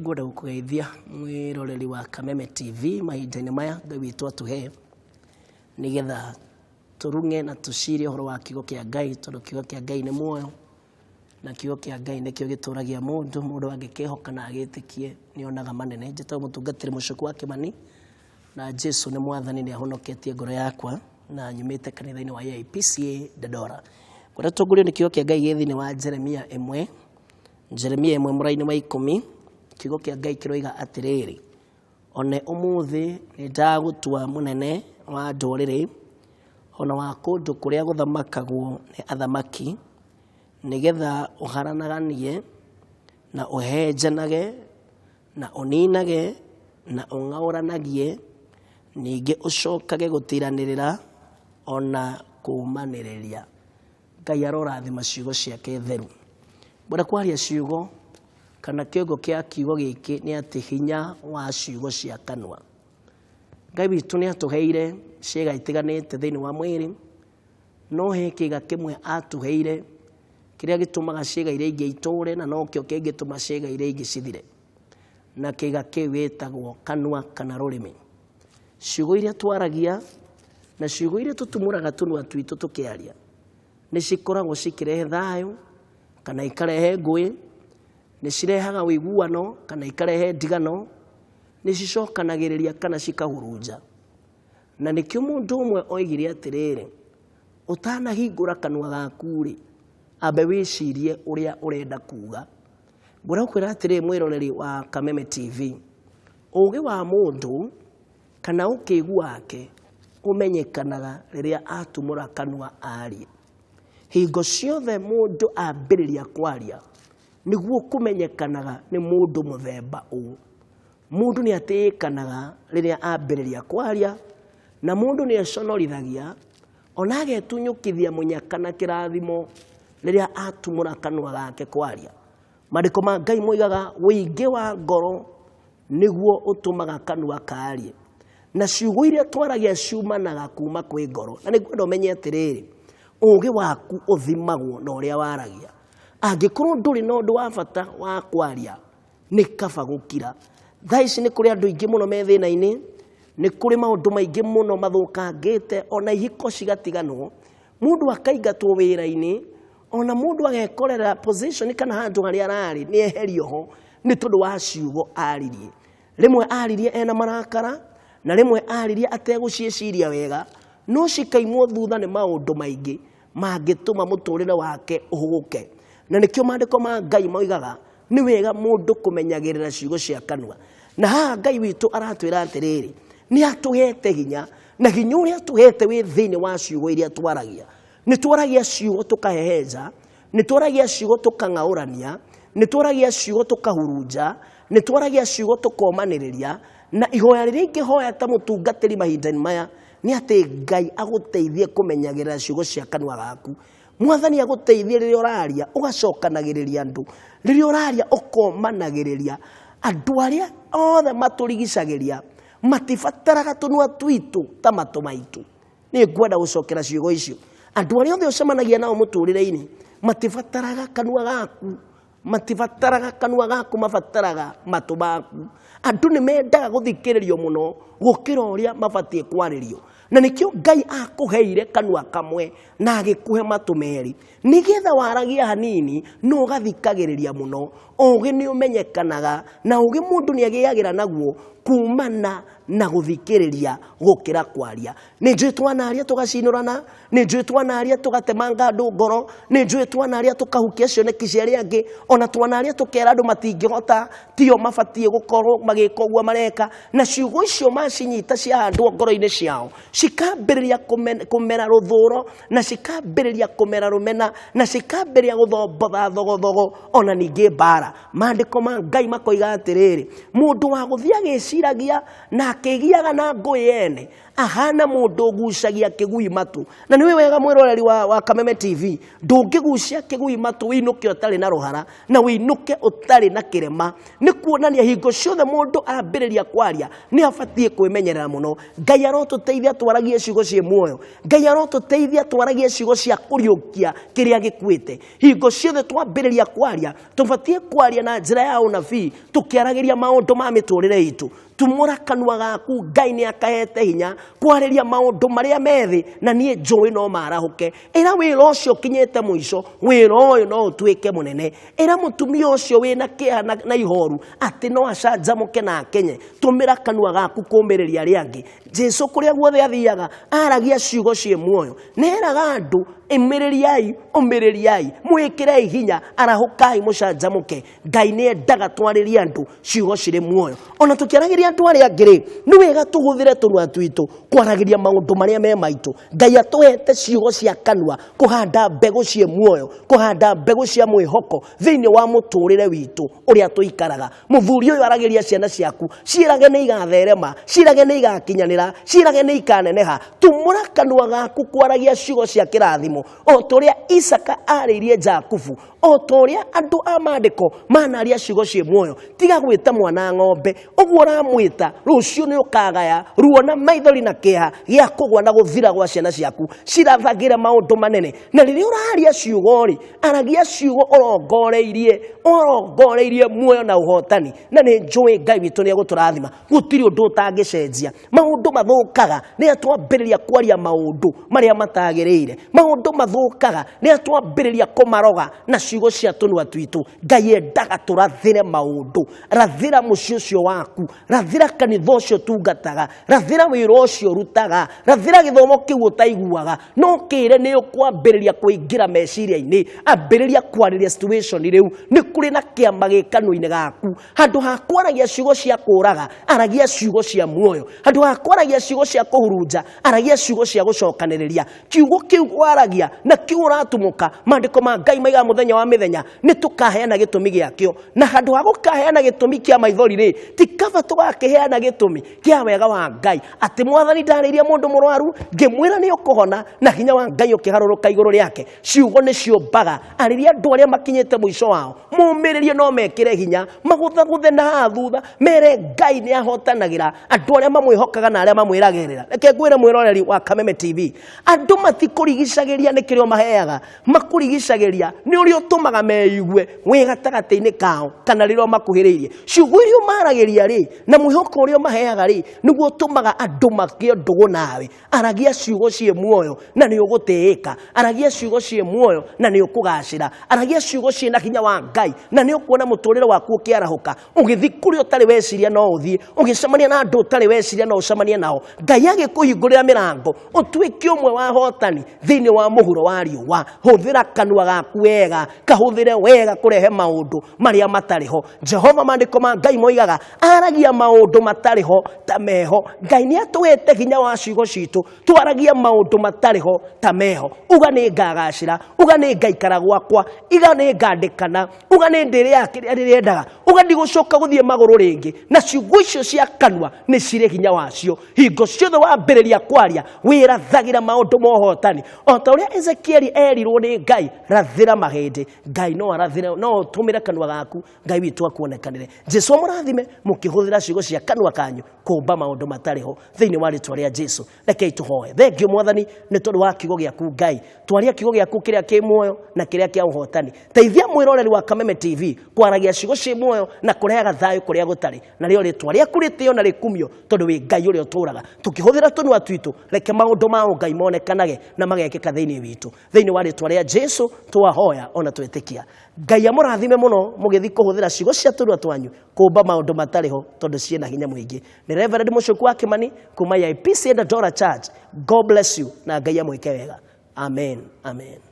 Ngwenda gũkũgeithia mwĩroreri wa Kameme TV mahinda-inĩ maya Ngai witũ atũhe nĩgetha tũrung'e na tũcire ũhoro wa kiugo kĩa Ngai, tondũ kiugo kĩa Ngai nĩ muoyo na kiugo kĩa Ngai nĩkĩo gĩtũragia mũndũ. Mũndũ angĩkĩhoka na agĩtĩkie nĩ onaga manene. Njĩtagwo mũtungatĩri Mũcuku wa Kĩmani na Jesu nĩ mwathani, nĩ ahonoketie ngoro yakwa na nyumĩte kanitha-inĩ wa AIPCA Dandora. Ngwenda tũtongorio nĩ kiugo kĩa Ngai gĩ thĩinĩ wa Jeremia 1, Jeremia 1 mũraini wa 10. Kiugo kĩa Ngai kĩroiga atĩrĩrĩ, one ũmũthĩ nĩ ndagũtua mũnene wa ndũrĩrĩ ona wa kũndũ kũrĩa gũthamakagwo nĩ athamaki, nĩgetha ũharanaganie na ũhenjanage na ũninage na ũng'aũranagie, ningĩ ũcokage gũtiranĩrĩra ona kũũmanĩrĩria. Ngai arorathima ciugo ciake theru. Ngwenda kwaria ciugo kana kĩongo kĩa kiugo gĩkĩ nĩ atĩ hinya wa ciugo cia kanua. Ngai witũ nĩ atũheire ciĩga itiganĩte thĩinĩ wa mwĩrĩ, no he kĩga kĩmwe atũheire kĩrĩa gĩtũmaga ciĩga iria ingĩ itũre na nokĩo kĩngĩtũma ciĩga iria ingĩ cithire, na kĩga kĩu gĩtagwo kanua kana rũrĩmĩ. Ciugo iria twaragia na ciugo iria tũtumũraga tũnua twitũ tũkĩaria nĩ cikoragwo cikĩrehe thayũ kana ikarehe ngũĩ, nĩ cirehaga ũiguano kana ikarehe ndigano, nĩ cicokanagĩrĩria kana cikahurunja. Na nĩkĩo mũndũ ũmwe oigire atĩrĩrĩ, ũtanahingũra kanua gaku-rĩ, ambe wĩcirie ũrĩa ũrenda kuga. Ngwenda gũkwĩra atĩrĩrĩ mwĩroreri wa Kameme TV, ũgĩ wa mũndũ kana ũkĩgu wake ũmenyekanaga rĩrĩa atumũra kanua arie. Hingo ciothe mũndũ ambĩrĩria kwaria, nĩguo kũmenyekanaga nĩ mũndũ mũthemba ũũ. Mũndũ nĩ atĩĩkanaga rĩrĩa ambĩrĩria kwaria, na mũndũ nĩ econorithagia ona agetunyũkithia mũnyaka na kĩrathimo rĩrĩa atumũra kanua gake kwaria. Maandĩko ma Ngai moigaga ũingĩ wa ngoro nĩguo ũtũmaga kanua kaarie, na ciugo iria twaragia ciumanaga kuma kwĩ ngoro. Na nĩngwenda ũmenye atĩrĩrĩ, ũgĩ waku ũthimagwo na ũrĩa waragia. Angĩkorwo ndũrĩ na ũndũ wa bata wa kwaria, nĩ kaba gũkira. Thaa ici nĩ kũrĩ andũ aingĩ mũno me thĩna-inĩ, nĩ kũrĩ maũndũ maingĩ mũno mathũkangĩte, ona ihiko cigatiganwo, mũndũ akaingatwo wĩra-inĩ, ona mũndũ agekorera position kana handũ harĩa ararĩ nĩ eherio ho nĩ tondũ wa ciugo aririe. Rĩmwe aririe ena marakara, na rĩmwe aririe ategũciĩciria wega, no cikaimwo thutha nĩ maũndũ maingĩ mangĩtũma mũtũrĩre wake ũhũgũke. Na nĩkĩo maandĩko ma Ngai moigaga nĩ wega mũndũ kũmenyagĩrĩra ciugo cia kanua. Na haha Ngai witũ aratwĩra atĩrĩrĩ, nĩ atũhete hinya, na hinya ũrĩa atũhete wĩ thĩinĩ wa ciugo iria twaragia. Nĩ twaragia ciugo tũkahehenja, nĩ twaragia ciugo tũkang'aũrania, nĩ twaragia ciugo tũkahurunja, nĩ twaragia ciugo tũkomanĩrĩria. Na ihoya rĩrĩa ingĩhoya ta mũtungatĩri mahinda-inĩ maya nĩ atĩ Ngai agũteithie kũmenyagĩrĩra ciugo cia kanua gaku. Mwathani agũteithie rĩrĩa ũraria ũgacokanagĩrĩria andũ, rĩrĩa ũraria ũkomanagĩrĩria andũ arĩa othe matũrigicagĩria, matibataraga tũnua twitũ ta matũ maitũ. Nĩ ngwenda gũcokera ciugo icio. Andũ arĩa othe ũcemanagia nao mũtũrĩre-inĩ matibataraga kanua gaku, matibataraga kanua gaku, mabataraga matũ maku. Andũ nĩ mendaga gũthikĩrĩrio mũno gũkĩra ũrĩa mabatiĩ kwarĩrio. Na nĩkĩo Ngai akũheire kanua kamwe na agĩkũhe matũ merĩ, nĩgetha waragia hanini no ũgathikagĩrĩria mũno. Ũgĩ nĩ ũmenyekanaga, na ũgĩ mũndũ nĩ agĩagĩra naguo kumana na gũthikĩrĩria gũkĩra kwaria. Nĩ njũĩ twanaria tũgacinũrana, nĩ njũĩ twanaria tũgatemanga andũ ngoro, nĩ njũĩ twanaria tũkahukia cioneki cia arĩa angĩ, ona twanaria tũkera andũ matingĩhota, tio mabatiĩ gũkorwo magĩka ũguo mareka. Na ciugo icio macinyita ciahandwo ngoro-inĩ ciao, cikambĩrĩria kũmera rũthũro, na cikambĩrĩria kũmera rũmena, na cikambĩrĩria gũthombotha thogothogo, ona ningĩ mbara. Maandĩko ma Ngai makoiga atĩrĩrĩ, mũndũ wa gũthiĩ agĩciragia na Akĩgiaga na ngũĩ ene, ahana mũndũ ũgucagia kĩgui matũ. Na nĩ wega mwĩroreri wa Kameme TV, ndũngĩgucia kĩgui matũ wĩinũke ũtarĩ na rũhara na wĩinũke ũtarĩ na kĩrema. Nĩ kuonania hingo ciothe mũndũ ambĩrĩria kwaria nĩ abatiĩ kwĩmenyerera mũno. Ngai arotũteithia twaragie ciugo ciĩ muoyo. Ngai arotũteithia twaragie ciugo cia kũriũkia kĩrĩa gĩkuĩte. Hingo ciothe twambĩrĩria kwaria tũbatiĩ kwaria na njĩra ya ũnabii, tũkĩaragĩria maũndũ ma mĩtũrĩre itũ. Tumũra kanua gaku, Ngai nĩ akahete hinya kwarĩria maũndũ marĩa methĩ, na niĩ njũĩ no marahũke. Ĩra wĩra ũcio ũkinyĩte mũico, wĩra ũyũ no ũtuĩke mũnene. Ĩra mũtumia ũcio wĩna kĩeha na ihoru atĩ no acanjamũke na akenye. Tũmĩra kanua gaku kũmĩrĩria arĩa angĩ. Jesu kũrĩa guothe athiaga aragia ciugo ciĩ muoyo. Nĩeraga andũ, ĩmĩrĩriai, ũmĩrĩriai, mwĩkĩrei hinya, arahũkai mũcanjamũke. Ngai nĩ endaga twarĩrie andũ ciugo cirĩ muoyo. Ona tũkĩaragĩria andũ arĩa angĩ rĩ, nĩ wega tũhũthĩre tũnua twitũ kwaragĩria maũndũ marĩa me maitũ. Ngai atũhete ciugo cia kanua kũhanda mbegũ ciĩ muoyo, kũhanda mbegũ cia mwĩhoko thĩinĩ wa mũtũrĩre witũ ũrĩa tũikaraga. Mũthuri ũyũ aragĩria ciana ciaku, ciĩrage nĩ igatherema, ciĩrage nĩ igakinyanĩra, ciĩrage nĩ ikaneneha. Tumũra kanua gaku kwaragia ciugo cia kĩrathimo, o ta ũrĩa Isaka arĩirie Jakubu, o ta ũrĩa andũ a maandĩko manaria ciugo ciĩ muoyo. Tiga gwĩta mwana ng'ombe, ũguo ũramwĩta rũciũ nĩ ũkagaya ruo na maithori na kĩeha gĩa kũgwa na gũthira gwa ciana ciaku. Cirathagĩre maũndũ manene, na rĩrĩa ũraria ciugo rĩ, aragia ciugo ũrongoreirie, ũrongoreirie muoyo na ũhotani. Na nĩ njũĩ Ngai witũ nĩ egũtũrathima, gũtirĩ ũndũ ũtangĩcenjia. Maũndũ mathũkaga rĩrĩa twambĩrĩria kwaria maũndũ marĩa matagĩrĩire. Maũndũ mathũkaga rĩrĩa twambĩrĩria kũmaroga na ciugo cia tũnua twitũ. Ngai endaga tũrathĩre maũndũ. Rathĩra mũciĩ ũcio waku, rathĩra kanitha ũcio ũtungataga, rathĩra wĩra ũcio ũrutaga, rathĩra gĩthomo kĩu ũtaiguaga. No kĩre nĩ ũkwambĩrĩria kũingĩra meciria-inĩ, ambĩrĩria kwarĩria situation rĩu. Nĩ kũrĩ na kĩama gĩ kanua-inĩ gaku. Handũ ha kwaragia ciugo cia kũraga, aragia ciugo cia muoyo. Handũ ha kwaragia ciugo cia kũhurunja, aragia ciugo cia gũcokanĩrĩria. Kiugo kĩu waragia na kĩu ũratumũka, maandĩko ma Ngai maigaga mũthenya wa mĩthenya nĩ tũkaheana gĩtũmi gĩakĩo. Na handũ ha gũkaheana gĩtũmi kĩa maithori rĩ, ti kaba tũgakĩheana gĩtũmi kĩa wega wa Ngai, atĩ Mwathani ndarĩirie mũndũ mũrwaru, ngĩmwĩra nĩ ũkũhona, na hinya wa Ngai ũkĩharũrũka igũrũ rĩake. Ciugo nĩ ciũmbaga. Arĩria andũ arĩa makinyĩte mũico wao, mũmĩrĩrie no mekĩre hinya, magũthagũthe na haha thutha, mere Ngai nĩ ahotanagĩra andũ arĩa mamwĩhokaga na arĩa mamwĩragĩrĩra. Reke ngwĩre mwĩroreri wa Kameme TV, andũ matikũrigicagĩria nĩ kĩrĩa ũmaheaga, makũrigicagĩria nĩ ũrĩa ũtũmaga meigue wĩ gatagatĩ-inĩ kao kana rĩrĩa ũmakuhĩrĩirie. Ciugo iria ũmaragĩria rĩ, na mwĩhoko ũrĩa ũmaheaga rĩ, nĩguo ũtũmaga andũ magĩe ndũgũ nawe. Aragia ciugo ciĩ muoyo na nĩ ũgũtĩĩka. Aragia ciugo ciĩ muoyo na nĩ ũkũgacĩra. Aragia ciugo ciĩ na hinya wa Ngai na nĩ ũkuona mũtũrĩre waku ũkĩarahũka. Ũgĩthiĩ kũrĩa ũtarĩ weciria no ũthiĩ, ũgĩcemania na andũ ũtarĩ weciria no ũcemanie nao. Ngai agĩkũhingũrĩra mĩrango ũtuĩke ũmwe wa ahotani thĩinĩ wa mũhuro wa riũa. Hũthĩra kanua gaku wega, kahũthĩre wega kũrehe maũndũ marĩa matarĩ ho. Jehova, maandĩko ma Ngai moigaga, aragia maũndũ matarĩ ho ta meho. Ngai nĩ atũhete hinya wa ciugo citũ, twaragia maũndũ matarĩ ho ta meho. Uga nĩ ngagacĩra, uga nĩ ngaikara gwakwa, iga nĩ ngandĩkana, uga nĩ ndĩrĩaga kĩrĩa ndĩrĩendaga, uga ndigũcoka gũthiĩ magũrũ rĩngĩ. Na ciugo icio cia kanua nĩ cirĩ hinya wacio. Hingo ciothe wambĩrĩria kwaria, wĩrathagĩra maũndũ ma ũhotani. O ta ũrĩa Ezekieli erirwo nĩ Ngai, rathĩra mahĩndĩ. Ngai no arathĩre, no ũtũmĩre kanua gaku, Ngai witũ akuonekanĩre. Jesu amũrathime mũkĩhũthĩra ciugo cia kanua kanyu kũmba maũndũ matarĩ ho thĩinĩ wa rĩtwa rĩa Jesu. Rekei tũhoe. Thengio Mwathani nĩ tondũ wa kiugo gĩaku Ngai. Twaria kiugo gĩaku kĩrĩa kĩ muoyo na kĩrĩa kĩa ũhotani. Teithia mwĩroreri wa Kameme TV kwaragia ciugo ciĩ muoyo na kũrehaga thayũ kũrĩa gũtarĩ. Na rĩo rĩtwa rĩaku rĩtĩo na rĩkumio tondũ wĩ Ngai ũrĩa ũtũraga. Tũkĩhũthĩra tũnua twitũ, reke maũndũ ma ũngai monekanage na magekĩka thĩinĩ witũ. Thĩinĩ wa rĩtwa rĩa Jesu twahoya ona twetĩkia. Ngai amũrathime mũno mũgĩthiĩ kũhũthĩra ciugo cia tũnua twanyu kũmba maũndũ matarĩ ho tondũ ciĩna hinya mũingĩ. Nĩ Reverend Mũcuku wa Kĩmani kuma AIPC Dandora Church. God bless you na Ngai amwĩke wega. Amen. Amen.